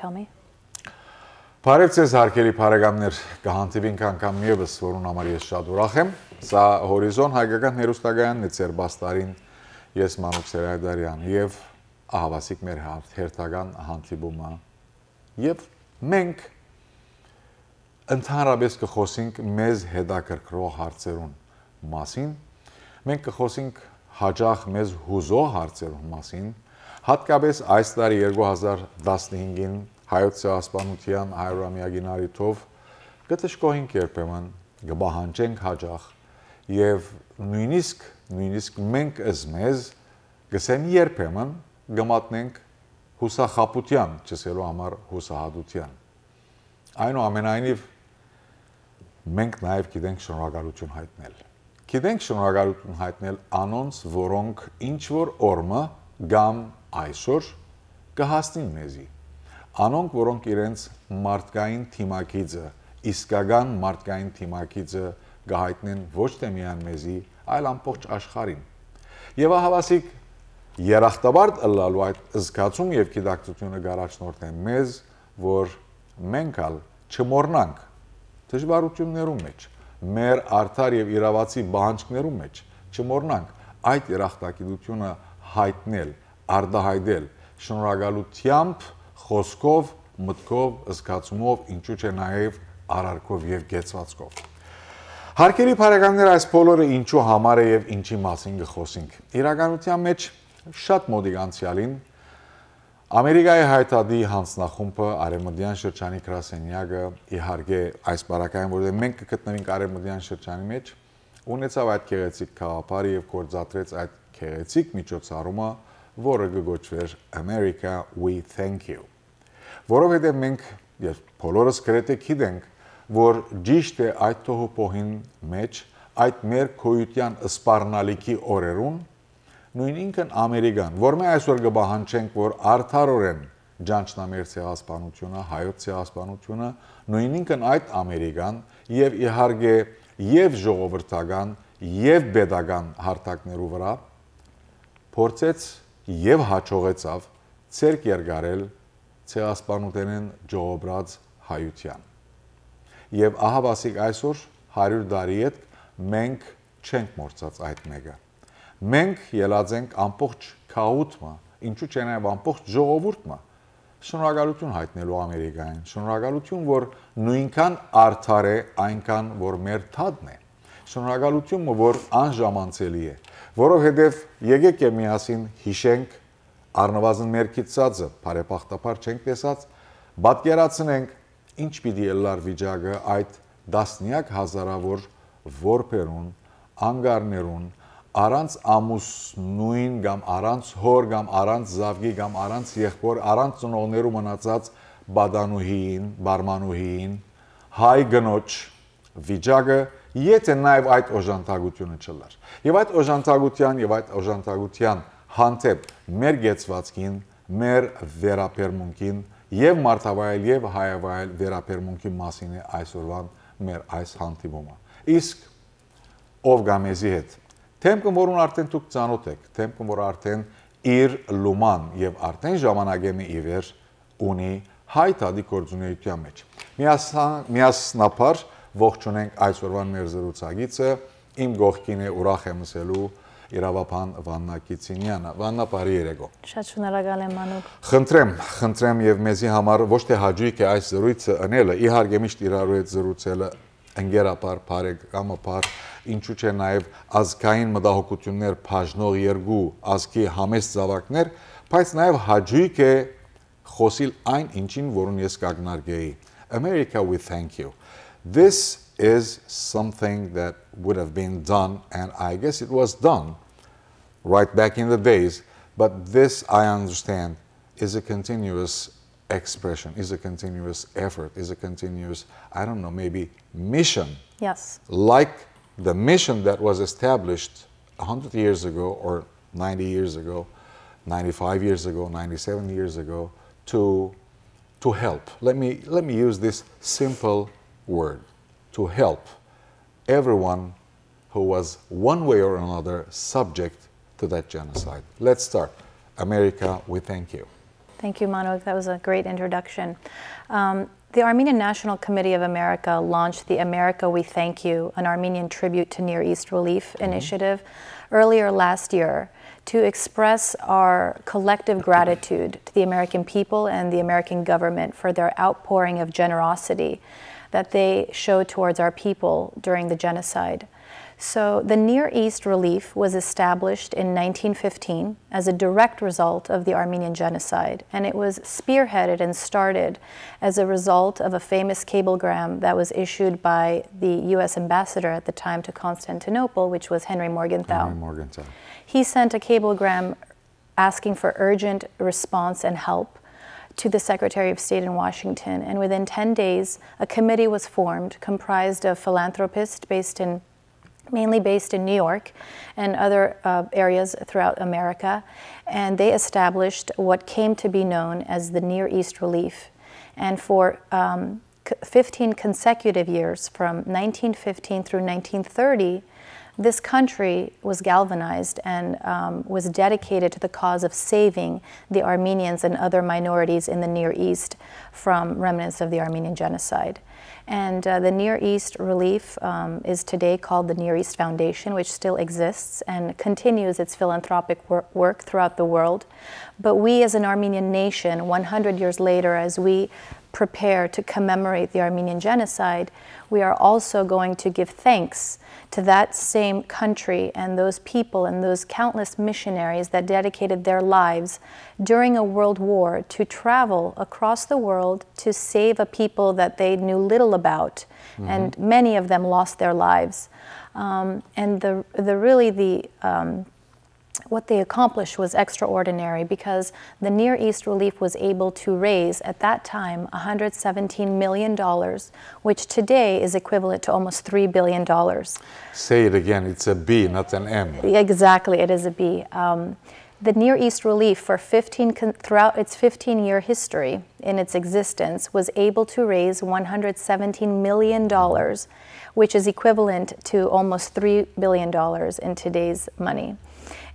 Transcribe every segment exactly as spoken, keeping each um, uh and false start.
Կամի։ Բարև ձեզ, հարգելի բարեկամներ, կհանդիպինք անգամ ևս, որուն համար ես շատ ուրախ եմ։ Սա Հորիզոն հայկական հեռուստակայանն է, ձեր պաստարին ես Մանուկ Սերայդարյան, եւ ահավասիկ մեր հա-, հերթական հանդիպումը, եւ մենք ընդհանրապես կխոսենք մեզ հետաքրքրող հարցերուն մասին, մենք կխոսենք հաճախ մեզ հուզող հարցերուն մասին, հատկապես այս տարի երկու հազար տասնհինգին հայոց ցեղասպանութեան հարիւրամեակին առիթով կը դժգոհենք երբեմն, կը պահանջենք հաճախ, եւ նոյնիսկ, նոյնիսկ մենք ըզ մեզ, կսեմ երբեմն, կը մատնենք հուսախաբութեան, չսելու համար հուսահատութեան։ Այնուամենայնիվ, մենք նաեւ գիտենք շնորհակալութիւն յայտնել։ Գիտենք շնորհակալութիւն յայտնել անոնց, որոնք ինչ որ օրմը կամ այսօր կը հասնին մեզի։ Անոնք, որոնք իրենց մարդկային թիմագիծը, իսկական մարդկային թիմագիծը կը յայտնեն ոչ թե միայն մեզի, այլ ամբողջ աշխարհին։ Եւ ահավասիկ երախտապարտ ըլլալու այդ զգացում եւ գիտակցությունը կ'առաջնորդեն մեզ, որ մենք ալ չմոռնանք դժվարութիւններու մեջ, մեր արդար եւ իրաւացի պահանջներու մեջ, չմոռնանք այդ երախտագիտութիւնը յայտնել, արտայայտել, շնորհակալութեամբ, խօսքով, մտքով, զգացումով, ինչու՞ չէ նաեւ արարքով եւ կեցուածքով։ Հարգելի բարեկամներ, այս բոլորը ինչու համար է եւ ինչի՞ մասին կը խօսենք։ Իրականութեան մեջ շատ մօտիկ անցեալին Ամերիկայի Հայ Դատի յանձնախումբը Արեւմտեան շրջանի գրասենեակը, իհարկե, այս պարագային, որտեղ մենք կը գտնուենք Արեւմտեան շրջանի մեջ, ունեցաւ այդ գեղեցիկ գաղափարը եւ գործադրեց այդ գեղեցիկ միջոցառումը, որը կը կոչուէր America, We Thank You։ Որովհետեւ մենք եւ բոլորս գրեթէ գիտենք, որ ճիշդ է այդ թոհուպոհին մեջ, այդ մեր գոյութեան սպառնալիքի օրերուն, նոյնինքն Ամերիկան, որ մենք այսօր կը պահանջենք, որ արդարօրէն ճանչնայ մեր ցեղասպանութիւնը, հայոց ցեղասպանութիւնը, նոյնինքն այդ Ամերիկան եւ իհարկե եւ ժողովրդական եւ պետական հարթակներու վրայ փորձեց եւ յաջողեցաւ ձեռք երկարել ցեղասպանութենէն ժողովրած հայութեան։ Եւ ահավասիկ այսօր, հարիւր տարի ետք, մենք չենք մոռցած այդ մէկը։ Մենք ելած ենք ամբողջ գաղութ մը, ինչու՞ չէ նաեւ ամբողջ ժողովուրդ մը, շնորհակալութիւն յայտնելու Ամերիկային, շնորհակալութիւն, որ նոյնքան արդար է, այնքան որ մեր դատն է, շնորհակալութիւն մը, որ անժամանցելի է, որովհետեւ եկէք եւ միասին յիշենք, առնուազն մեր գիտցածը, բարեբախտաբար չենք տեսած, պատկերացնենք, ինչ պիտի ըլլար վիճակը այդ տասնեակ հազարաւոր որբերուն, անկարներուն, առանց ամուսնոյն կամ առանց հօր կամ առանց զաւկի կամ առանց եղբոր, առանց ծնողներու մնացած պատանուհիին, պարմանուհիին, հայ կնոջ վիճակը, եթէ նաեւ այդ օժանդակութիւնը չըլլար։ Եւ այդ օժանդակութեան եւ այդ օժանդակութեան հանդէպ մեր կեցուածքին, մեր վերաբերմունքին եւ մարդավայել եւ հայավայել վերաբերմունքի մասին է այսօրվան մեր այս հանդիպումը։ Իսկ ով կայ մեզի հետ։ Դէմքը, որուն արդէն դուք ծանօթ եք, դէմքը, որ արդէն իր լուման եւ արդէն ժամանակէ մը ի վեր ունի Հայ Դատի գործունեութեան մեջ։ Միասան-, միասնաբար ողջունենք այսօրվան մեր զրուցակիցը, իմ կողքին է, ուրախ եմ ըսելու, իրաւաբան Վաննա Կիցինեանը։ Վաննա, բարի երեկո։ Շատ շնորհակալ եմ, Մանուկ։ Խնդրեմ, խնդրեմ եւ մեզի համար ոչ թե հաճոյք է այս զրույցը ընելը, իհարկե միշտ իրարու հետ զրուցելը ընկերաբար, բարեկամաբար, ինչու՞ չէ նաև ազգային մտահոգություններ բաժնող երկու ազգի համեստ զաւակներ, բայց նաև հաճոյք է խոսիլ այն, ինչին որուն ես կակնարկեի։ America, we thank you. This is something that would have been done, and I guess it was done right back in the days, but this, I understand, is a continuous expression, is a continuous effort, is a continuous, I don't know, maybe mission. Yes. Like the mission that was established a hundred years ago, or ninety years ago, ninety-five years ago, ninety-seven years ago, to, to help. Let me, let me use this simple word, to help everyone who was one way or another subject to that genocide. Let's start. America, we thank you. Thank you, Manoj. That was a great introduction. Um, the Armenian National Committee of America launched the America We Thank You, an Armenian Tribute to Near East Relief initiative earlier last year to express our collective gratitude to the American people and the American government for their outpouring of generosity that they showed towards our people during the genocide. So, the Near East Relief was established in nineteen fifteen as a direct result of the Armenian genocide, and it was spearheaded and started as a result of a famous cablegram that was issued by the U S ambassador at the time to Constantinople, which was Henry Morgenthau. Henry Morgenthau. He sent a cablegram asking for urgent response and help to the Secretary of State in Washington. And within ten days, a committee was formed comprised of philanthropists based in mainly based in New York and other uh, areas throughout America. And they established what came to be known as the Near East Relief. And for um, c- fifteen consecutive years, from nineteen fifteen through nineteen thirty, this country was galvanized and um, was dedicated to the cause of saving the Armenians and other minorities in the Near East from remnants of the Armenian genocide. And uh, the Near East Relief um, is today called the Near East Foundation, which still exists and continues its philanthropic wor- work throughout the world. But we, as an Armenian nation, one hundred years later, as we prepare to commemorate the Armenian genocide, we are also going to give thanks to that same country and those people and those countless missionaries that dedicated their lives during a world war to travel across the world to save a people that they knew little about. And many of them lost their lives. Um, and the, the really the um, what they accomplished was extraordinary because the Near East Relief was able to raise at that time one hundred seventeen million dollars, which today is equivalent to almost three billion dollars. Say it again, it's a B, not an M. Exactly, it is a B. Um, the Near East Relief, for fifteen con- throughout its fifteen year history in its existence, was able to raise one hundred seventeen million dollars, which is equivalent to almost three billion dollars in today's money.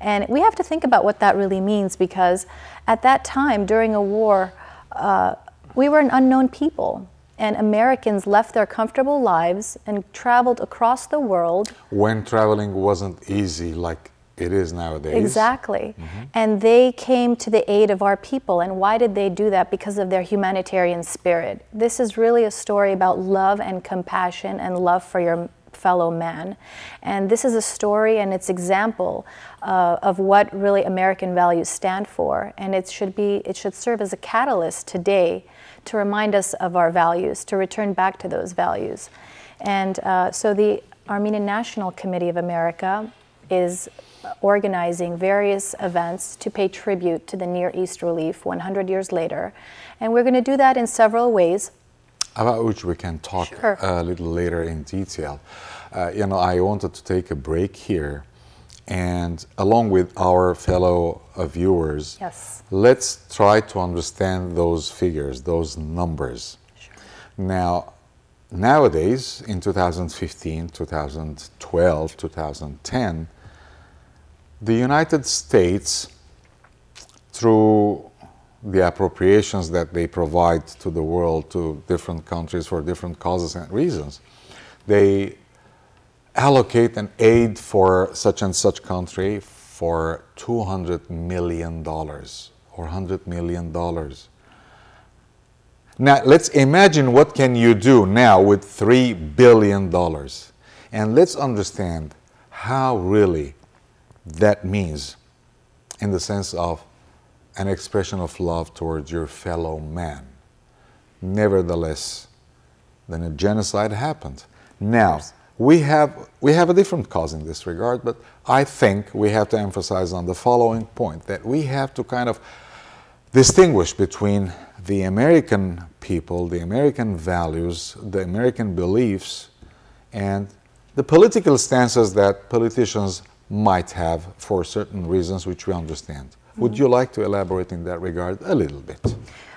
And we have to think about what that really means, because at that time, during a war, uh, we were an unknown people. And Americans left their comfortable lives and traveled across the world. When traveling wasn't easy like it is nowadays. Exactly. And they came to the aid of our people. And why did they do that? Because of their humanitarian spirit. This is really a story about love and compassion and love for your fellow man. And this is a story and its example uh, of what really American values stand for. And it should be, it should serve as a catalyst today to remind us of our values, to return back to those values. And uh, so the Armenian National Committee of America is organizing various events to pay tribute to the Near East Relief one hundred years later. And we're going to do that in several ways. About which we can talk Sure. a little later in detail. Uh, you know, I wanted to take a break here, and along with our fellow uh, viewers, Yes. let's try to understand those figures, those numbers. Now, nowadays, in two thousand fifteen, two thousand twelve, two thousand ten, the United States, through the appropriations that they provide to the world, to different countries for different causes and reasons, they allocate an aid for such and such country for two hundred million dollars or hundred million dollars. Now, let's imagine what can you do now with three billion dollars. And let's understand how really that means in the sense of an expression of love towards your fellow man. Nevertheless, then a genocide happened. Now, we have, we have a different cause in this regard, but I think we have to emphasize on the following point, that we have to kind of distinguish between the American people, the American values, the American beliefs, and the political stances that politicians might have for certain reasons which we understand. Would you like to elaborate in that regard a little bit?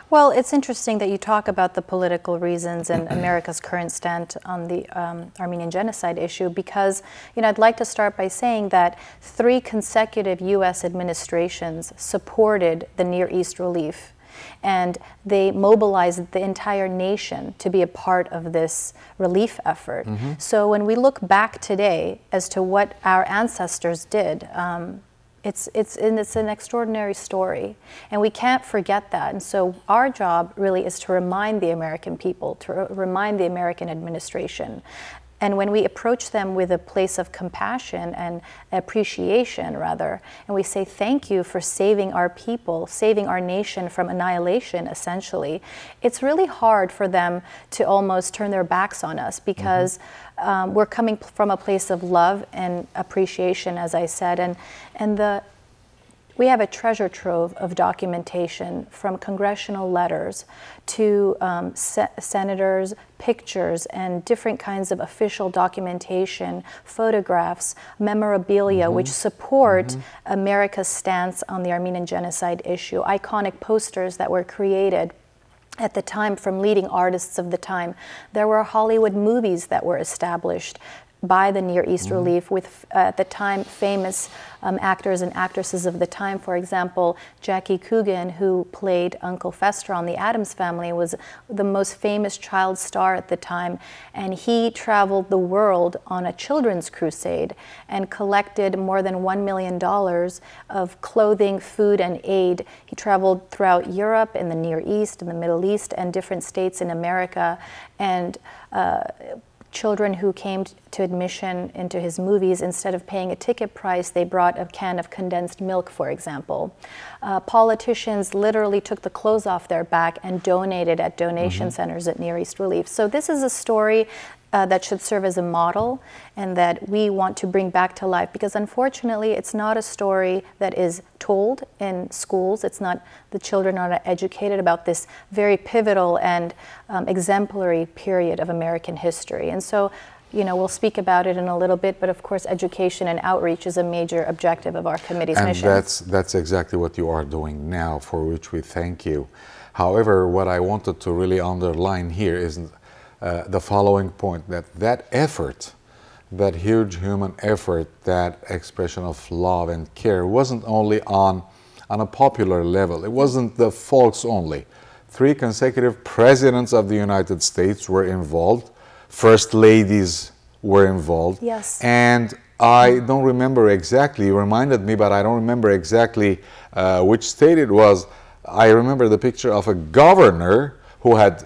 Well, it's interesting that you talk about the political reasons and America's current stand on the um, Armenian genocide issue, because, you know, I'd like to start by saying that three consecutive U S administrations supported the Near East relief. And they mobilized the entire nation to be a part of this relief effort. So when we look back today as to what our ancestors did, um, it's, it's, and it's an extraordinary story, and we can't forget that. And so our job really is to remind the American people, to re- remind the American administration. And when we approach them with a place of compassion and appreciation, rather, and we say, "Thank you for saving our people, saving our nation from annihilation," essentially, it's really hard for them to almost turn their backs on us because um, we're coming p- from a place of love and appreciation, as I said, and, and the we have a treasure trove of documentation, from congressional letters to um, se- senators' pictures and different kinds of official documentation, photographs, memorabilia, which support America's stance on the Armenian genocide issue, iconic posters that were created at the time from leading artists of the time. There were Hollywood movies that were established by the Near East Relief with, uh, at the time, famous um, actors and actresses of the time. For example, Jackie Coogan, who played Uncle Fester on The Addams Family, was the most famous child star at the time, and he traveled the world on a children's crusade and collected more than one million dollars of clothing, food, and aid. He traveled throughout Europe, in the Near East, in the Middle East, and different states in America, and uh, children who came t- to admission into his movies, instead of paying a ticket price, they brought a can of condensed milk, for example. Uh, politicians literally took the clothes off their back and donated at donation centers at Near East Relief. So this is a story uh, that should serve as a model and that we want to bring back to life, because unfortunately it's not a story that is told in schools. It's not, the children are not educated about this very pivotal and um, exemplary period of American history. And so, you know, we'll speak about it in a little bit, but of course education and outreach is a major objective of our committee's And mission. that's, that's exactly what you are doing now, for which we thank you. However, what I wanted to really underline here is uh, the following point, that that effort, that huge human effort, that expression of love and care wasn't only on, on a popular level. It wasn't the folks only. Three consecutive presidents of the United States were involved. First ladies were involved. Yes. And I don't remember exactly, you reminded me, but I don't remember exactly uh, which state it was. I remember the picture of a governor who had,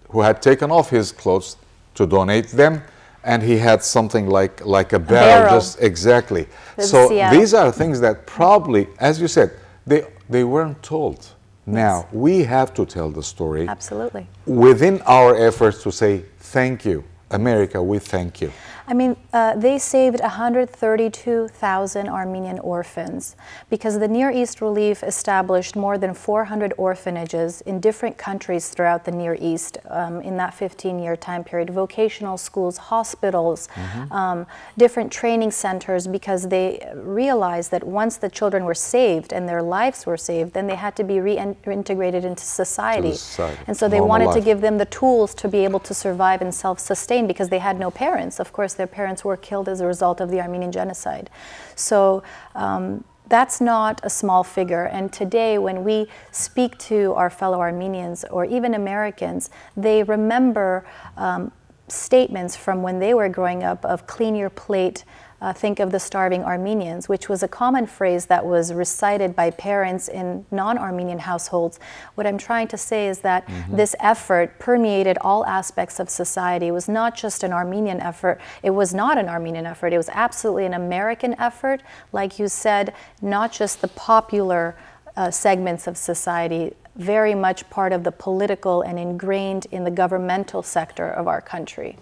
who had taken off his clothes to donate them, and he had something like, like a barrel, barrel. Just exactly. With So Seattle. These are things that probably, as you said, they, they weren't told. Now, Yes. we have to tell the story Absolutely. Within our efforts to say, "Thank you, America, we thank you." I mean, uh, they saved one hundred thirty-two thousand Armenian orphans because the Near East Relief established more than four hundred orphanages in different countries throughout the Near East um, in that fifteen-year time period, vocational schools, hospitals, um, different training centers, because they realized that once the children were saved and their lives were saved, then they had to be rein- reintegrated into society. To the society. And so they Normal wanted to life. Give them the tools to be able to survive and self-sustain, because they had no parents. Of course, their parents were killed as a result of the Armenian genocide. So um, that's not a small figure. And today, when we speak to our fellow Armenians or even Americans, they remember um, statements from when they were growing up of "clean your plate, uh, think of the starving Armenians," which was a common phrase that was recited by parents in non-Armenian households. What I'm trying to say is that this effort permeated all aspects of society. It was not just an Armenian effort. It was not an Armenian effort. It was absolutely an American effort. Like you said, not just the popular uh, segments of society, very much part of the political and ingrained in the governmental sector of our country.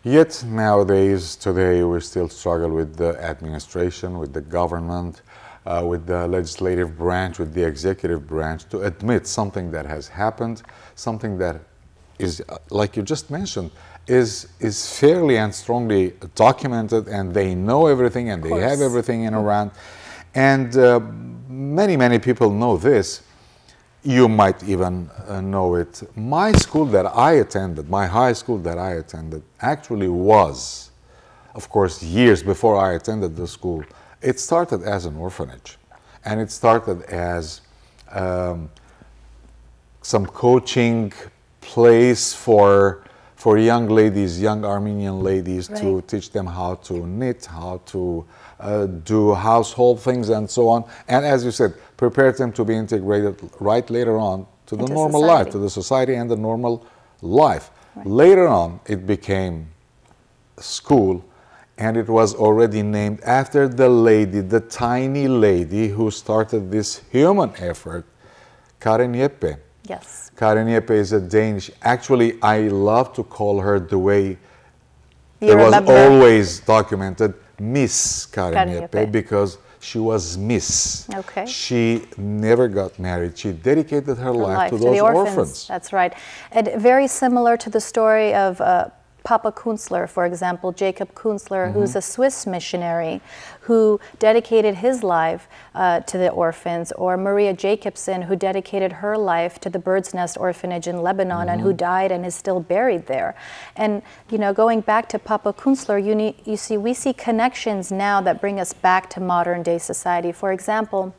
Yet nowadays, today, we still struggle with the administration, with the government, uh, with the legislative branch, with the executive branch, to admit something that has happened, something that is, uh, like you just mentioned, is, is fairly and strongly documented, and they know everything, and they have everything in around. And uh, many, many people know this. You might even uh, know it. My school that I attended, my high school that I attended, actually was, of course, years before I attended the school, it started as an orphanage. And it started as um, some coaching place for for young ladies, young Armenian ladies, to Right. teach them how to knit, how to uh, do household things, and so on. And as you said, prepare them to be integrated right later on to the Into normal society. life, to the society and the normal life. Right. Later on, it became school, and it was already named after the lady, the tiny lady who started this human effort, Karen Jeppe. Yes. Karen Jeppe is a Danish. Actually, I love to call her the way You it was remember? always documented, Miss Karen Karen Jeppe, Jeppe. because she was Miss. Okay. She never got married. She dedicated her Her life life to to those the orphans. orphans. That's right. And very similar to the story of uh, Papa Kunzler, for example, Jacob Kunzler, who's a Swiss missionary who dedicated his life uh, to the orphans, or Maria Jacobson, who dedicated her life to the Bird's Nest Orphanage in Lebanon and who died and is still buried there. And, you know, going back to Papa Kunzler, you, need, you see, we see connections now that bring us back to modern day society. For example,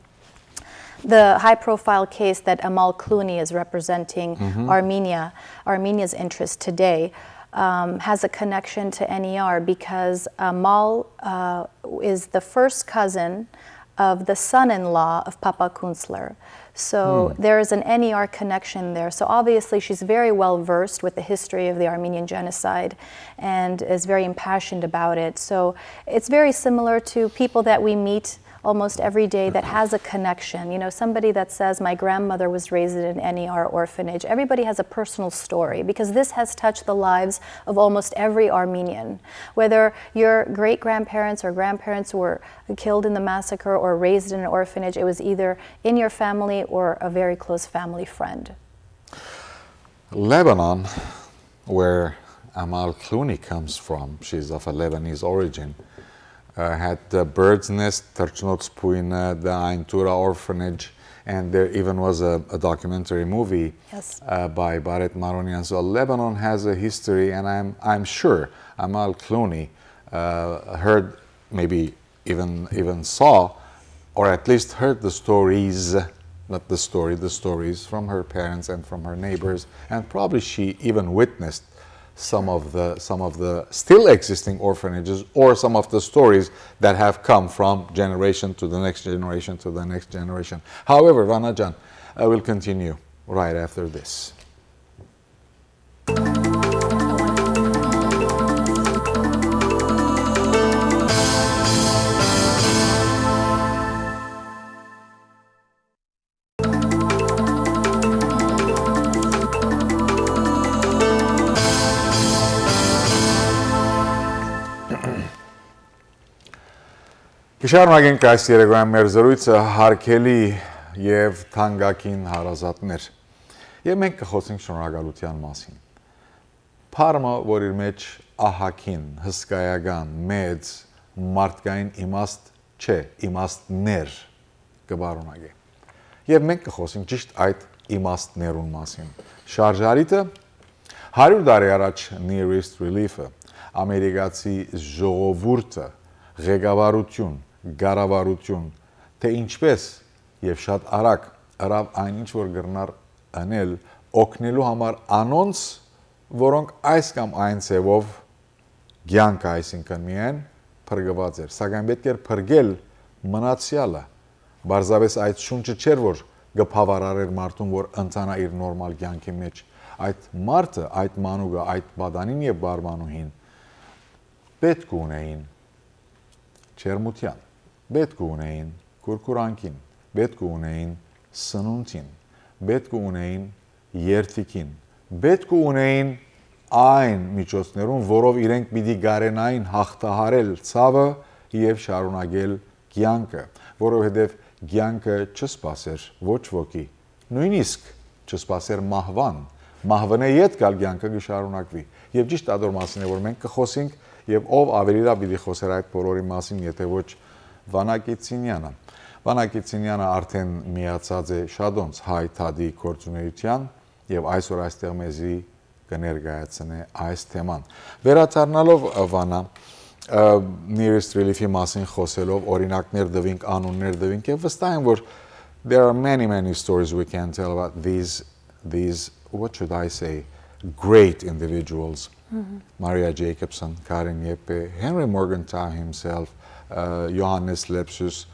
the high profile case that Amal Clooney is representing Armenia, Armenia's interest today, um, has a connection to N E R because Amal uh, is the first cousin of the son in law of Papa Kunzler. So there is an N E R connection there. So obviously, she's very well versed with the history of the Armenian genocide and is very impassioned about it. So it's very similar to people that we meet almost every day that has a connection. You know, somebody that says, "My grandmother was raised in an N E R orphanage." Everybody has a personal story because this has touched the lives of almost every Armenian. Whether your great grandparents or grandparents were killed in the massacre or raised in an orphanage, it was either in your family or a very close family friend. Lebanon, where Amal Clooney comes from, she's of a Lebanese origin, uh, had the Bird's Nest, Թռչնոց Բոյնը, the Ain Tura Orphanage, and there even was a, a documentary movie Yes. uh, by Baret Maronian. So Lebanon has a history, and I'm, I'm sure Amal Clooney uh, heard, maybe even, even saw, or at least heard the stories, not the story, the stories from her parents and from her neighbors, and probably she even witnessed some of the, some of the still existing orphanages or some of the stories that have come from generation to the next generation to the next generation. However, Vana Jan, I will continue right after this. Կը շարունակենք այս երեկոյան մեր զրույցը, հարգելի եւ թանկագին հարազատներ։ Եւ մենք կը խօսենք շնորհակալության մասին։ Բառը, որ իր մեջ ահագին, հսկայական, մեծ, մարդկային իմաստ չէ, իմաստներ կը պարունակէ։ Եւ մենք կը խօսենք ճիշտ այդ իմաստներուն մասին։ Շարժարիտը հարիւր տարի առաջ Near East Relief-ը, ամերիկացի ժողովուրդը, ղեկավարություն, կառավարություն, թէ ինչպէս եւ շատ արագ ըրաւ այն, ինչ որ կրնար ընել, օգնելու համար անոնց, որոնք այս կամ այն ձևով կեանքը, այսինքն միայն փրկուած էր, սակայն պէտք էր փրկել մնացեալը։ Պարզապէս այդ շունչը չէր, որ կը բաւարարէր մարդուն, որ ընթանայ իր նորմալ կեանքի մեջ։ Այդ մարդը, այդ մանուկը, այդ պատանին եւ պարմանուհին պէտք ունէին ջերմութեան, պէտք ունէին կուրկուրանքին, պէտք ունէին սնունդին, պէտք ունէին երդիքին, պէտք ունէին այն միջոցներուն, որով իրենք պիտի կարենային հաղթահարել ցաւը եւ շարունակել կեանքը, որովհետեւ կեանքը չսպասեր ոչ ոքի, նոյնիսկ չսպասեր մահուան, մահվնէ յետ կալ կեանքը կը շարունակուի։ Եւ ճիշտ ատոր մասին է, որ մենք կը խօսենք, եւ ով աւելի լաւ պիտի խօսեր այդ բոլորի մասին, եթե ոչ Վանա Կիցինյանը։ Վանա Կիցինյանը արդեն միացած է շատոնց հայ դատի գործունեութեան եւ այսօր այստեղ մեզի կը ներկայացնէ այս թեման։ Վերադառնալով, ը, Վանա, ը, Near East Relief-ի մասին խօսելով, օրինակներ տուինք, անուններ տուինք, եւ վստահ եմ, որ there are many, many stories we can tell about these these, what should I say, great individuals, Maria Jacobson, Karin Jeppe, Henry Morgenthau himself, uh, Johannes Lepsius,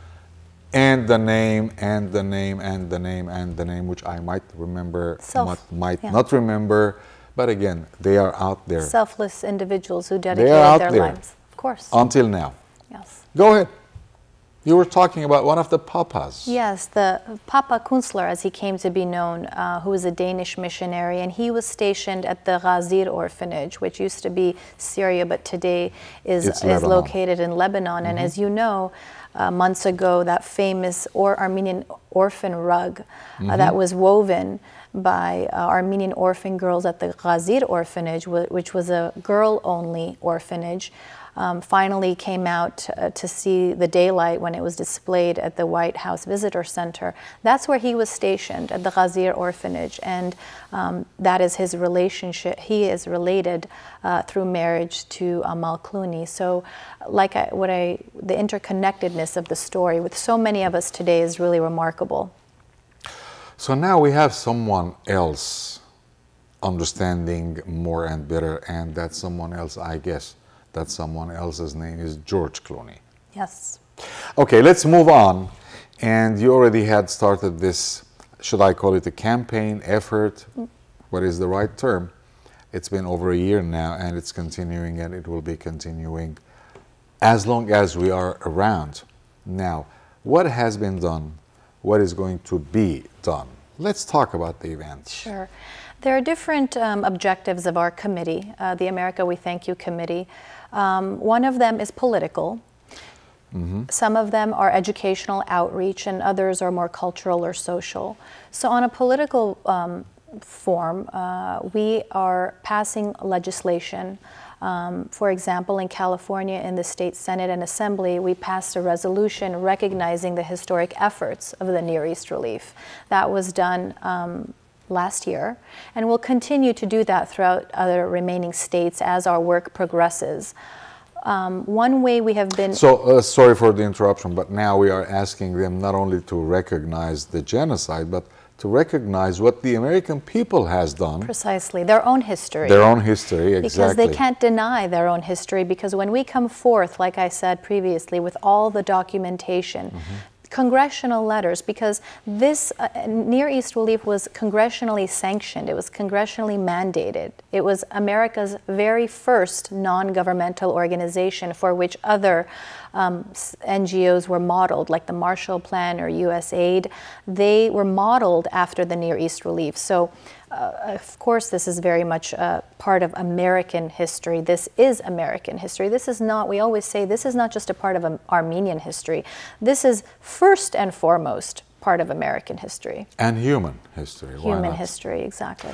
and the name, and the name, and the name, and the name, which I might remember, Self-, might, might yeah. not remember, but again, they are out there. Selfless individuals who They dedicated are out their there lives. Of course. Until now. Yes. Go ahead. You were talking about one of the papas. Yes, the Papa Kunzler, as he came to be known, uh, who was a Danish missionary, and he was stationed at the Ghazir orphanage, which used to be Syria, but today is, It's is Lebanon. located in Lebanon. And as you know, uh, months ago, that famous or Armenian orphan rug uh, that was woven by uh, Armenian orphan girls at the Ghazir orphanage, wh- which was a girl-only orphanage, um, finally came out uh, to see the daylight when it was displayed at the White House Visitor Center. That's where he was stationed, at the Ghazir orphanage, and um, that is his relationship. He is related uh, through marriage to Amal Clooney. So, like I, what I, the interconnectedness of the story with so many of us today is really remarkable. So now we have someone else understanding more and better, and that someone else, I guess, that someone else's name is George Clooney. Yes. Okay, let's move on. And you already had started this, should I call it a campaign, effort? What is the right term? It's been over a year now, and it's continuing, and it will be continuing as long as we are around. Now, what has been done? What is going to be done? Let's talk about the event. Sure. There are different um, objectives of our committee, uh, the America We Thank You Committee. Um, one of them is political. Some of them are educational outreach, and others are more cultural or social. So, on a political um, form, uh, we are passing legislation. Um, for example, in California, in the state Senate and Assembly, we passed a resolution recognizing the historic efforts of the Near East Relief. That was done um, last year, and we'll continue to do that throughout other remaining states as our work progresses. Um, one way we have been So, uh, sorry for the interruption, but now we are asking them not only to recognize the genocide, but to recognize what the American people has done. Precisely, their own history. Their own history, exactly. Because they can't deny their own history, because when we come forth, like I said previously, with all the documentation, congressional letters, because this uh, Near East Relief was congressionally sanctioned, it was congressionally mandated. It was America's very first non governmental organization for which other um, N G Os were modeled, like the Marshall Plan or U S aid. They were modeled after the Near East Relief. So, uh, of course, this is very much a part of American history. This is American history. This is not, we always say, this is not just a part of Armenian history. This is first and foremost part of American history. And human history. Human history, exactly.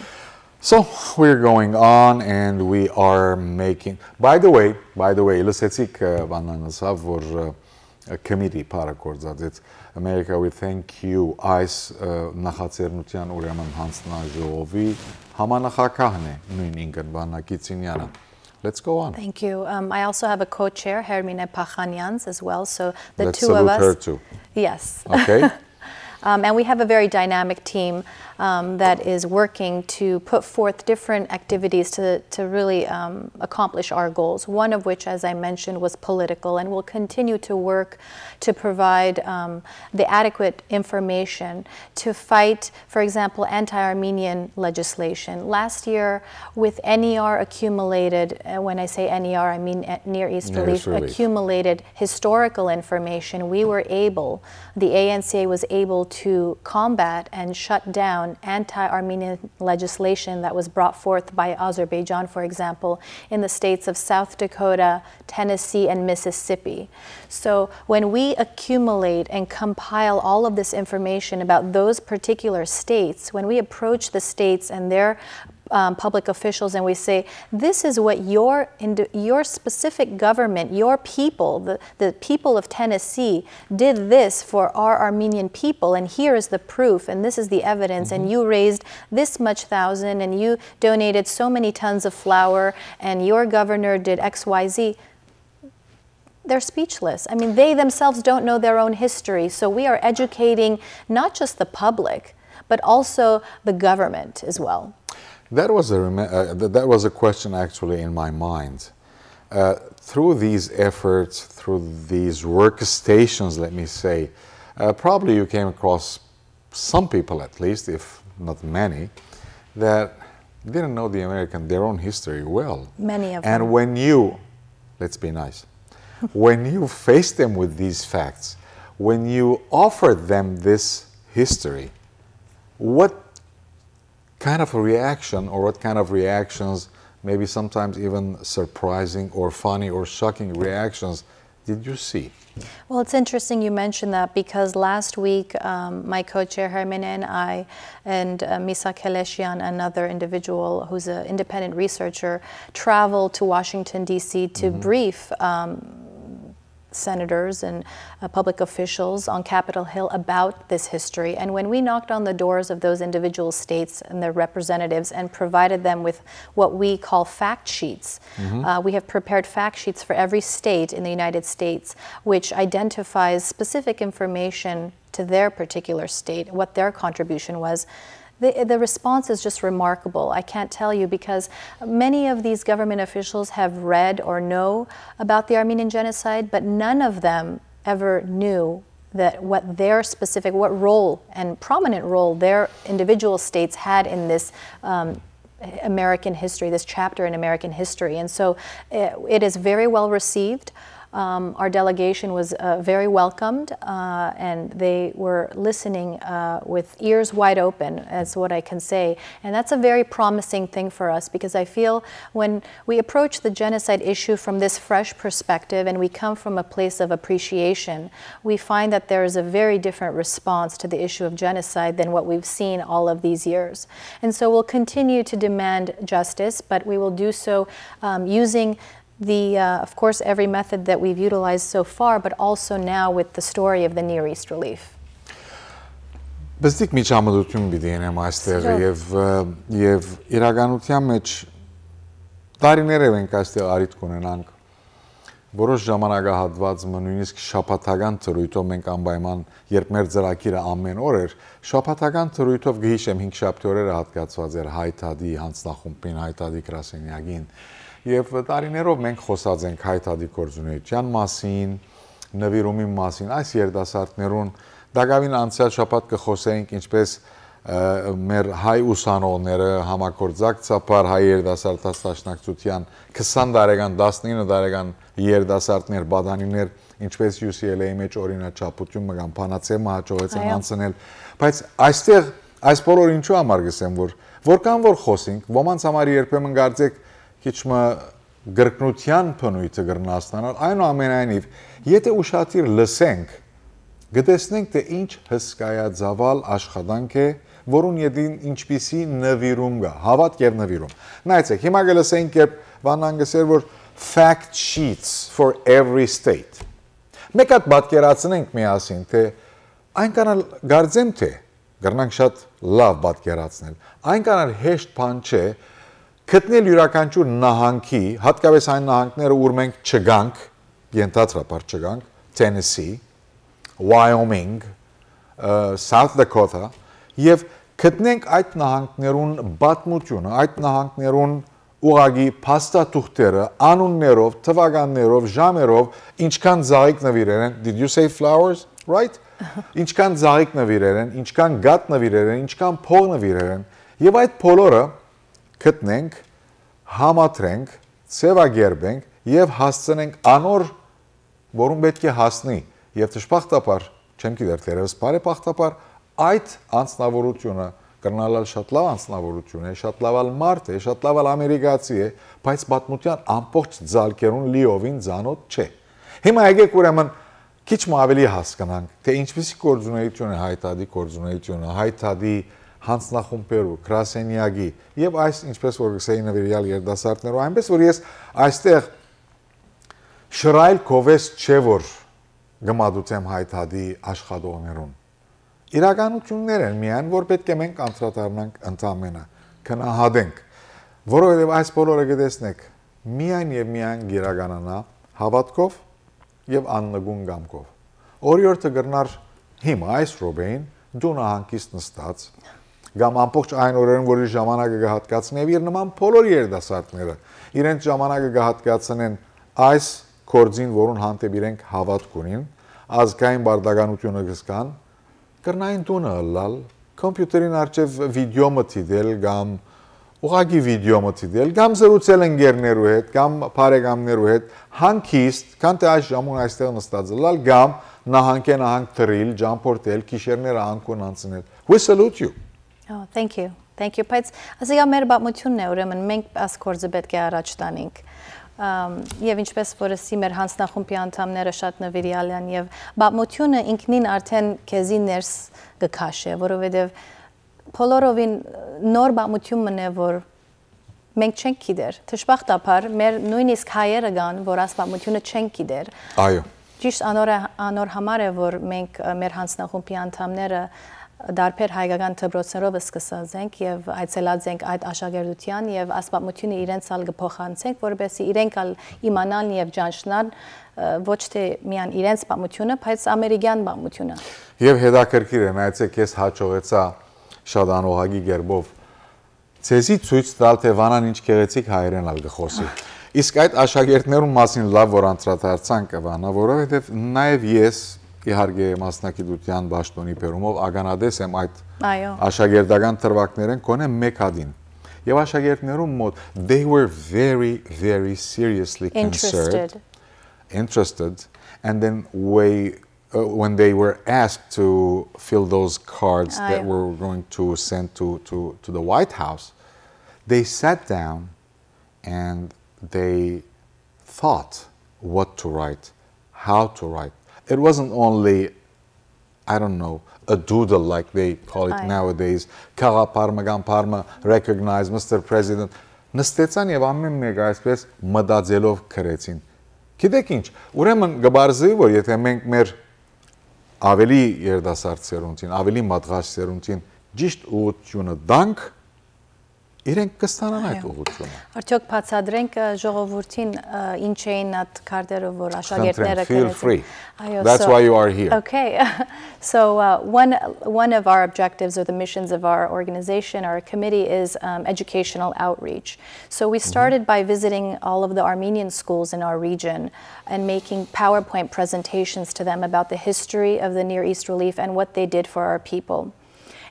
So we're going on and we are making, by the way, by the way, լսեցիք Վաննան ասաւ որ committee փառագործած America We Thank You այս նախաձեռնության ուրեմն հանձնաժողովի համանախագահն է նույն ինքն Վաննա Կիցինյանը. Let's go on. Thank you. Um, I also have a co-chair, Hermine Pachanyanz, as well. So the Let's two of us. Her too. Yes. Okay. Um, and we have a very dynamic team um, that is working to put forth different activities to, to really um, accomplish our goals, one of which, as I mentioned, was political, and we'll continue to work to provide um, the adequate information to fight, for example, anti Armenian legislation. Last year, with N E R accumulated, uh, when I say N E R, I mean uh, Near East Relief, accumulated historical information, we were able, the A N C A was able to combat and shut down anti Armenian legislation that was brought forth by Azerbaijan, for example, in the states of South Dakota, Tennessee, and Mississippi. So when we accumulate and compile all of this information about those particular states, when we approach the states and their um, public officials and we say, this is what your, your specific government, your people, the, the people of Tennessee did this for our Armenian people, and here is the proof, and this is the evidence, mm-hmm. and you raised this much thousand, and you donated so many tons of flour, and your governor did X Y Z. They're speechless. I mean, they themselves don't know their own history. So we are educating not just the public, but also the government as well. That was a rem- uh, th- that was a question actually in my mind. Uh, through these efforts, through these workstations, let me say, uh, probably you came across some people, at least, if not many, that didn't know the American, their own history well. Many of And them. When you, let's be nice, when you face them with these facts, when you offer them this history, what kind of a reaction, or what kind of reactions, maybe sometimes even surprising or funny or shocking reactions, did you see? Well, it's interesting you mentioned that, because last week, um, my co-chair Hermine and I and, uh, Misa Keleshian, another individual who's an independent researcher, traveled to Washington, D C to Mm-hmm. brief, um, senators and, uh, public officials on Capitol Hill about this history. And when we knocked on the doors of those individual states and their representatives and provided them with what we call fact sheets, Mm-hmm. uh, we have prepared fact sheets for every state in the United States, which identifies specific information to their particular state, what their contribution was. The, the response is just remarkable. I can't tell you, because many of these government officials have read or know about the Armenian genocide, but none of them ever knew that what their specific, what role and prominent role their individual states had in this, um, American history, this chapter in American history. And so, uh, it is very well received. Um, our delegation was, uh, very welcomed, uh, and they were listening, uh, with ears wide open, that's what I can say. And that's a very promising thing for us, because I feel when we approach the genocide issue from this fresh perspective and we come from a place of appreciation, we find that there is a very different response to the issue of genocide than what we've seen all of these years. And so we'll continue to demand justice, but we will do so, um, using the, uh, of course, every method that we've utilized so far, but also now with the story of the Near East relief. Բզդիկ միջամտություն պիտի ընեմ այստեղ Սիրով։ Եւ, ը, եւ իրականության մեջ տարիներով ենք այստեղ առիթ կունենանք որոշ ժամանակահատված մը, նույնիսկ շաբաթական դրույթով մենք անպայման, երբ մեր ծրագիրը ամեն օր էր, շաբաթական դրույթով կհիշեմ, հինգշաբթի օրերը հատկացված էր Հայ Դատի հանձնախումբին, Հայ Դատի գրասենյակին։ Եւ տարիներով մենք խոսած ենք Հայ Դատի գործունեության մասին, նվիրումի մասին, այս երիտասարդներուն, տակաւին անցեալ շաբաթ կը խոսեինք, ինչպես, ը, մեր հայ ուսանողները համագործակցաբար հայ երիտասարդաց դաշնակցության քսան տարեկան, տասնինը տարեկան երիտասարդներ, պատանիներ, ինչպես U C L A-ի մեջ օրինաչափություն մը կամ բանաձեւ մը հաջողեցան Այո։ անցնել, բայց այստեղ այս բոլոր ինչու համար կսեմ, որ որքան որ խոսենք, ոմանց համար երբեմն կարծեք քիչ մը կրկնության բնույթը կրնա ստանալ, այնուամենայնիվ, եթե ուշադիր լսենք, կտեսնենք, թե ինչ հսկայածավալ աշխատանք է, որուն ետին ինչպիսի նվիրում կա, հաւատք եւ նվիրում։ Նայեցեք, հիմա կլսենք, երբ Վաննան կսեր, որ fact sheets for every state։ Մեկ հատ պատկերացնենք միասին, թե այնքան ալ կարծեմ, թե կրնանք շատ լավ պատկերացնել, այնքան ալ հեշտ բան չէ գտնել յուրաքանչյուր նահանգի, հատկապես այն նահանգները, ուր մենք չգանք, ենթադրաբար չգանք, Tennessee, Wyoming, ը, South Dakota, եւ գտնենք այդ նահանգներուն պատմությունը, այդ նահանգներուն ուղղակի փաստաթուղթերը, անուններով, թվականներով, ժամերով, ինչքան ծաղիկ նվիրեր են, did you say flowers, right? Ինչքան ծաղիկ նվիրեր են, ինչքան գաթ նվիրեր են, ինչքան փող նվիրեր են, եւ այդ բոլորը գտնենք, համադրենք, ձեւակերպենք եւ հասցնենք անոր, որուն պետք է հասնի, եւ դժբախտաբար, չեմ գիտեր, թերեւս բարեբախտաբար, այդ անձնավորությունը կրնալ ալ շատ լավ անձնավորություն է, շատ լավ ալ մարդ է, շատ լավ ալ ամերիկացի է, բայց պատմության ամբողջ ձալքերուն լիովին ծանոթ չէ։ Հիմա եկեք ուրեմն քիչ մը ավելի հասկանանք, թե ինչպիսի գործունեություն է Հայ Դատի գործունեությունը, Հայ Դատի հանձնախումբերու, գրասենյակի եւ այս, ինչպես որ կսեի, նվիրյալ երիտասարդներու, այնպես որ ես այստեղ շռայլ գովես չէ, որ կմատուցեմ Հայ Դատի աշխատողներուն։ Իրականություններ են միայն, որ պետք է մենք անդրադառնանք ընդամենը, գնահատենք, որովհետեւ այս բոլորը կտեսնեք, միայն եւ միայն կիրականանա հաւատքով եւ աննկուն կամքով։ Օրիորդը կրնար հիմա, այս րոպեին, տունը հանգիստ նստած, կամ ամբողջ այն օրերուն, որ իր ժամանակը կը հատկացնի, եւ իր նման բոլոր երիտասարդները իրենց ժամանակը կը հատկացնեն այս գործին, որուն հանդէպ իրենք հաւատք ունին, ազգային պարտականութիւնը կը զգան, կրնային տունը ըլլալ, կոմպիուտերին առջեւ վիդեո մը դիտել կամ ուղղակի վիդեո մը դիտել, կամ զրուցել ընկերներու հետ, կամ բարեկամներու հետ, հանգիստ, քան թէ այս ժամուն այստեղ նստած ըլլալ, կամ նահանգէ նահանգ թռիլ, ճամբորդել, գիշերները անկուն անցնել։ We salute you. Oh, thank you. Thank you. Բայց ասիկա մեր պատմությունն է, ուրեմն մենք այս գործը պէտք է առաջ տանենք։ Ամ, եւ ինչպես որ ասի, մեր հանձնախումբի անդամները շատ նվիրյալ են, եւ պատմությունը ինքնին արդեն քեզի ներս կը քաշէ, որովհետեւ բոլորովին նոր պատմություն մնե, որ մենք չենք գիտեր։ Դժբախտաբար, մեր նոյնիսկ հայերը կան, որ այս պատմությունը չեն գիտեր։ Այո։ Ճիշտ անոր, անոր համար է, որ մենք, ը, մեր հանձնախումբի անդամները դարբեր հայկական դպրոցներով սկսած ենք եւ այցելած ենք այդ աշակերտության, եւ այս պատմությունը իրենց ալ կը փոխանցենք, որպեսզի իրենք ալ իմանան եւ ճանչնան, ը, ոչ թէ միայն իրենց պատմությունը, բայց ամերիկյան պատմությունը։ Եւ հետաքրքիր է, նայեցեք, ես հաջողեցայ շատ անողակի կերպով ձեզի ցոյց տալ, թէ Վանան ինչ գեղեցիկ հայերէն ալ կը խօսի։ Իսկ այդ աշակերտներուն մասին լաւ որ անդրադարձանք, Վանա, որովհետեւ նաեւ ես, իհարկե, մասնագիտութեան պաշտօնի բերումով ականատես եմ այդ Այո։ աշակերտական դրուագներէն գոնե մէկ հատին։ Եւ աշակերտներուն մոտ, they were very, very seriously concerned, Interested. interested, and then we, uh, when they were asked to fill those cards that Այո։ were going to send to, to, to the White House, they sat down and they thought what to write, how to write. It wasn't only, I don't know, a doodle like they call it Այո։ nowadays, քաղաքապարը կամ պարը recognize, Mister President. Նստեցան եւ ամեն մեկը այսպես մտածելով գրեցին։ Գիտեք ինչ, ուրեմն կը պարզի, որ եթե մենք մեր ավելի երիտասարդ սերունդին, ավելի մատղաշ սերունդին ճիշտ ուղղությունը տանք, իրենք կստանան այդ Այո։ ուղղությունը։ Արդյոք բացատրենք, ը, ժողովուրդին, ը, ինչ էին այդ քարտերը, որ աշակերտները Խնդրեմ, feel գրեցին։ Free. Այո, That's so- why you are here. Okay. So, uh, one, one of our objectives or the missions of our organization, our committee, is, um, educational outreach. So we started by visiting all of the Armenian schools in our region and making PowerPoint presentations to them about the history of the Near East Relief and what they did for our people.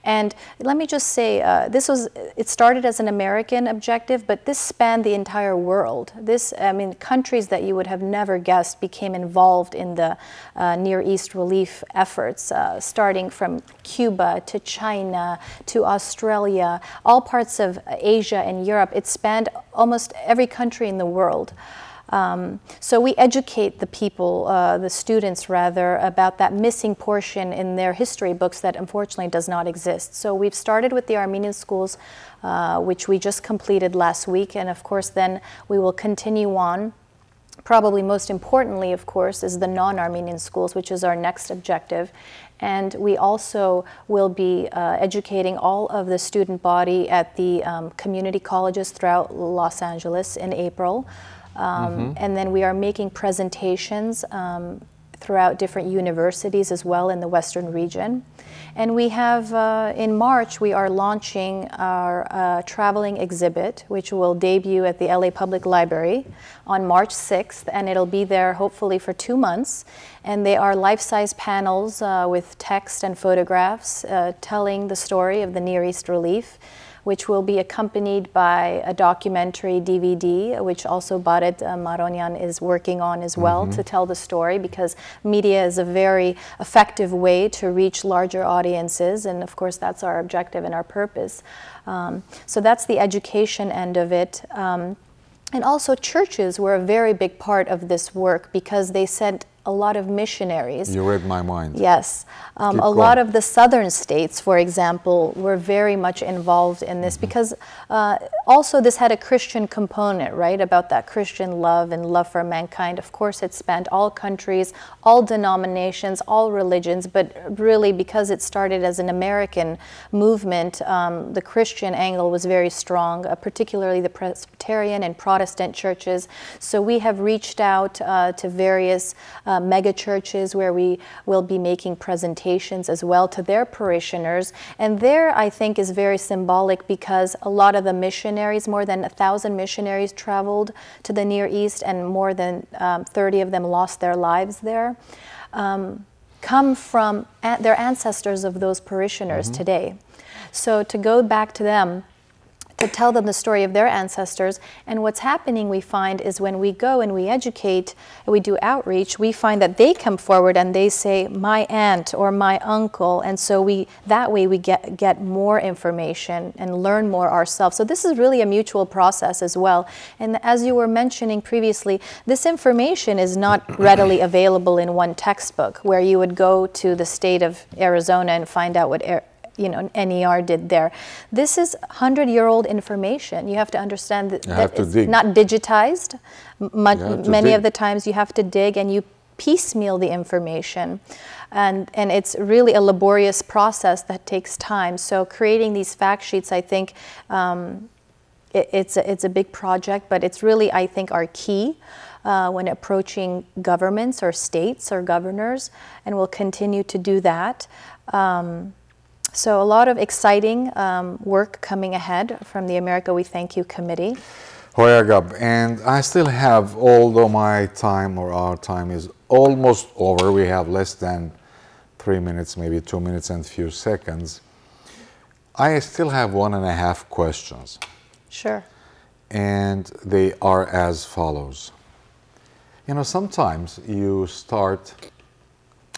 And let me just say, uh, this was, it started as an American objective, but this spanned the entire world. This, I mean, countries that you would have never guessed became involved in the, uh, Near East relief efforts, uh, starting from Cuba to China to Australia, all parts of Asia and Europe. It spanned almost every country in the world. Um, so we educate the people, uh, the students rather, about that missing portion in their history books that unfortunately does not exist. So we've started with the Armenian schools, uh, which we just completed last week, and of course then we will continue on. Probably most importantly, of course, is the non-Armenian schools, which is our next objective. And we also will be, uh, educating all of the student body at the, um, community colleges throughout Los Angeles in April. Um, And then we are making presentations, um, throughout different universities as well in the Western region. And we have, uh, in March, we are launching our, uh, traveling exhibit, which will debut at the L A Public Library on March sixth, and it'll be there hopefully for two months. And they are life-size panels, uh, with text and photographs, uh, telling the story of the Near East relief, which will be accompanied by a documentary D V D, which also Baret, uh, Maronian is working on as well, to tell the story, because media is a very effective way to reach larger audiences, and of course that's our objective and our purpose. Um, so that's the education end of it. Um, and also churches were a very big part of this work because they sent a lot of missionaries. You read my mind. Yes. Um, Keep a lot going. of the southern states, for example, were very much involved in this because, uh, also this had a Christian component, right? About that Christian love and love for mankind. Of course, it spanned all countries, all denominations, all religions, but really because it started as an American movement, um, the Christian angle was very strong, uh, particularly the Presbyterian and Protestant churches. So we have reached out, uh, to various, uh, mega churches where we will be making presentations as well to their parishioners. And there, I think, is very symbolic because a lot of the missionaries, more than a thousand missionaries, traveled to the Near East, and more than um, thirty of them lost their lives there, um, come from a- their ancestors of those parishioners today. So to go back to them, to tell them the story of their ancestors. And what's happening, we find, is when we go and we educate, we do outreach, we find that they come forward and they say, "My aunt or my uncle." And so we, that way we get, get more information and learn more ourselves. So this is really a mutual process as well. And as you were mentioning previously, this information is not readily available in one textbook where you would go to the state of Arizona and find out what Ar- you know, N E R did there. This is hundred-year-old information. You have to understand that, You that have to it's dig. not digitized. M- mu- You have to many dig. of the times you have to dig and you piecemeal the information. And, and it's really a laborious process that takes time. So creating these fact sheets, I think, um, it, it's, a, it's a big project, but it's really, I think, our key uh, when approaching governments or states or governors, and we'll continue to do that. Um, so a lot of exciting um, work coming ahead from the America We Thank You Committee. Hoya Gab, and I still have, although my time or our time is almost over, we have less than three minutes, maybe two minutes and few seconds. I still have one and a half questions. Sure. And they are as follows. You know, sometimes you start,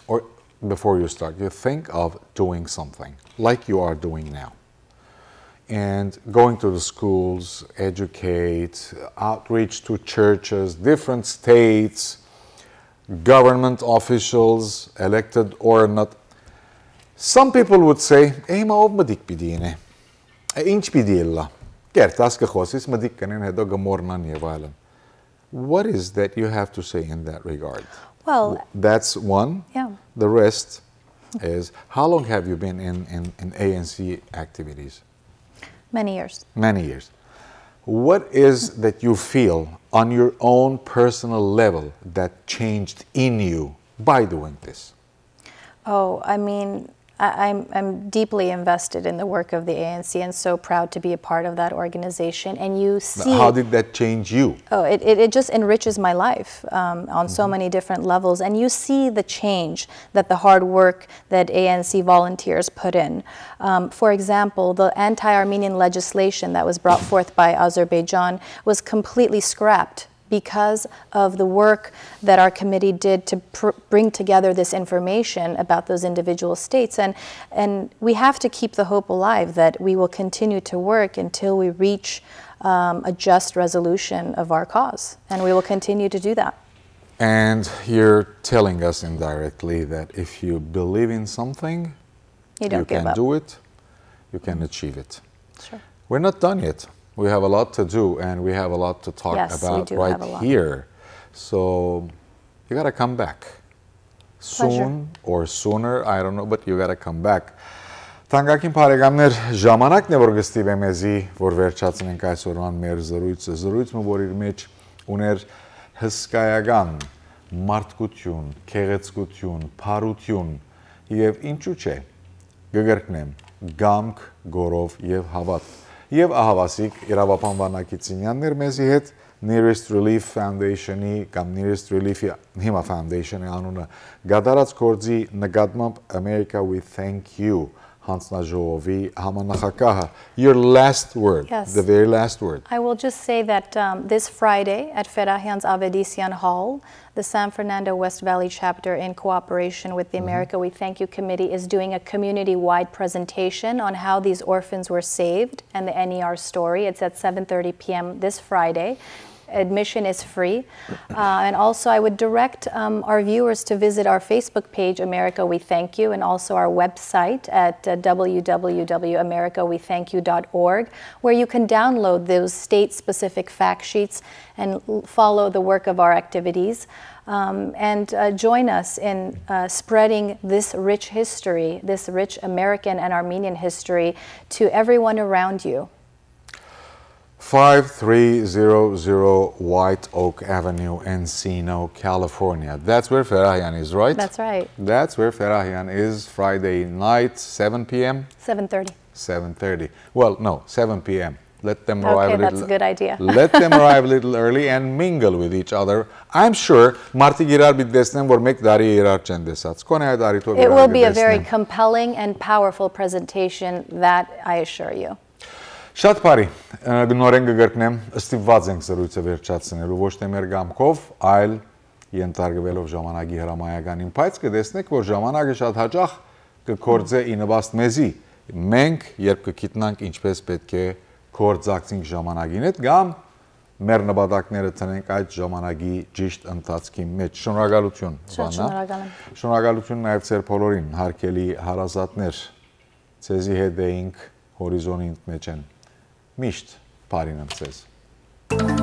or before you start, you think of doing something like you are doing now. And going to the schools, educate, outreach to churches, different states, government officials, elected or not. Some people would say, "Эй, մա ով մտիկ պիտի ինէ։ Է, ինչ պիտի ելլա։ Կերտաս կը խոսիս, մտիկ կնեն, հետո կմոռնան եւ այլն." What is that you have to say in that regard? Well, That's one. Yeah. The rest is, how long have you been in, in, in A N C activities? Many years. Many years. What is that you feel on your own personal level that changed in you by doing this? Oh, I mean, I, I'm, I'm deeply invested in the work of the A N C and so proud to be a part of that organization. And you see, How did that change you? Oh, it, it, it just enriches my life um, on so many different levels. And you see the change that the hard work that A N C volunteers put in. Um, for example, the anti-Armenian legislation that was brought forth by Azerbaijan was completely scrapped because of the work that our committee did to pr- bring together this information about those individual states. And, and we have to keep the hope alive that we will continue to work until we reach um, a just resolution of our cause. And we will continue to do that. And you're telling us indirectly that if you believe in something, You don't you give can up. do it, you can achieve it. Sure. We're not done yet. We have a lot to do, and we have a lot to talk Yes, we about do right have a lot. here. So you got to come back. Pleasure. Soon or sooner, I don't know, but you got to come back. Թանկագին բարեկամներ, ժամանակն է, որ կստիպե մեզի, որ վերջացնենք այսօրվան մեր զրույցը։ Զրույցը, որ իր մեջ ուներ հսկայական մարդկություն, գեղեցկություն, բարություն և, ինչու՞ չէ, կգրկնեմ, կամք, գորով և հավատ։ Եվ ահավասիկ իրավաբան Վանա Կիցինյանն էր մեզի հետ, Nearest Relief Foundation-ի կամ Nearest Relief-ի հիմա Foundation-ի անունը կատարած գործի նկատմամբ America We Thank You յանձնաժողովի համանախագահը։ Your last word, Yes. the very last word. I will just say that um, this Friday at Ferahian's Avedisian Hall, the San Fernando West Valley chapter, in cooperation with the America We Thank You Committee, is doing a community-wide presentation on how these orphans were saved and the N E R story. It's at seven thirty p.m. this Friday. Admission is free. Uh, and also, I would direct um, our viewers to visit our Facebook page, America We Thank You, and also our website at uh, w w w dot america we thank you dot org, where you can download those state-specific fact sheets and l- follow the work of our activities. Um, and uh, join us in uh, spreading this rich history, this rich American and Armenian history, to everyone around you. five three zero zero White Oak Avenue, Encino, California. That's where Ferahian is, right? That's right. That's where Ferahian is, Friday night, seven p.m. seven thirty. Seven thirty. Well, no, seven p.m. Let them arrive Okay, a that's a little good idea. Let them arrive a little early and mingle with each other. I'm sure մարդիկ իրար պիտի տեսնեն, որ մեկ տարի է իրար չեն տեսած։ Կոնե այդ առիթով It իրար will կը be a very տեսնեն։ Compelling and powerful presentation, that I assure you. Շատ բարի, ը, նորէն կը կրկնեմ, ստիպված ենք զրույցը վերջացնելու, ոչ թե մեր կամքով, այլ ենթարկվելով ժամանակի հրամայականին, բայց կը տեսնեք, որ ժամանակը շատ հաճախ կը գործէ ի նպաստ մեզի, մենք երբ կը գիտնանք ինչպես պէտք է գործակցենք ժամանակին հետ կամ մեր նպատակները դնենք այդ ժամանակի ճիշտ ընթացքի մեջ։ Շնորհակալություն, Շատ Վաննա։ Շնորհակալ եմ։ Շնորհակալություն նաև ձեր բոլորին, հարգելի հարազատներ, ձեզի հետ էինք Հորիզոնի մէջէն։ Միշտ բարին եմ ձեզ։